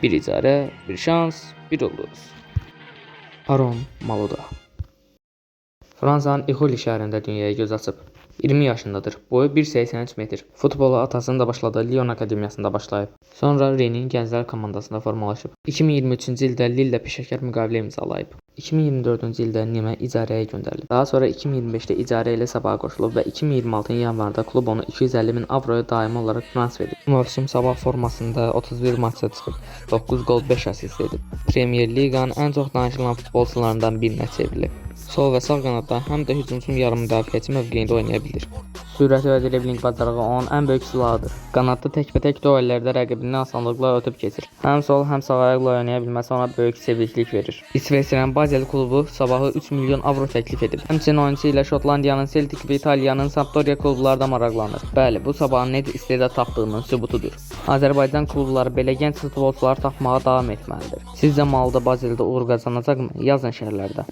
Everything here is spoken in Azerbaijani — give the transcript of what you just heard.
Bir icarə, bir şans, bir ulduz. Aron Malouda. Fransanın Ixoli şəhərində dünyaya göz açıb. 20 yaşındadır. Boyu 1,83 metr. Futbola atasının da başladığı Lyon Akademiyasında başlayıb. Sonra Rennes gənclər komandasında formalaşıb. 2023-cü ildə Lille peşəkar müqavilə imzalayıb. 2024-cü ildə Nimə icarəyə göndərilib. Daha sonra 2025-də icarə ilə Sabaha qoşulub və 2026-nın yanvarında klub onu 250 min avroya daimi olaraq transfer edib. Bu mövsüm Sabah formasında 31 maça çıxıb, 9 qol 5 assist edib. Premier Liqanın ən çox danışılan futbolçularından birinə çevrilib. Sol və sağ qanadda, həm də hücumçu yarım müdafiəçi mövqeyində oynaya bilir. Sürəti və dribling bacarığı onun ən böyük silahıdır. Qanadda təkbətək duellərdə rəqibini asanlıqla ötüb keçir. Həm sol, həm sağ ayaqla oynaya bilməsi ona böyük seviklik verir. İsveçrənin Basel klubu Sabahı 3 milyon avro təklif edib. Həmçinin oyunçu ilə Şotlandiyanın Celtic və İtaliyanın Sampdoria klubları da maraqlanır. Bəli, bu Sabahın necə istedad tapdığının sübutudur. Azərbaycan klubları belə gənc futbolçular tapmağa davam etməlidir. Sizcə Malouda Bazeldə uğur qazanacaqmı? Yazın şərhlərdə.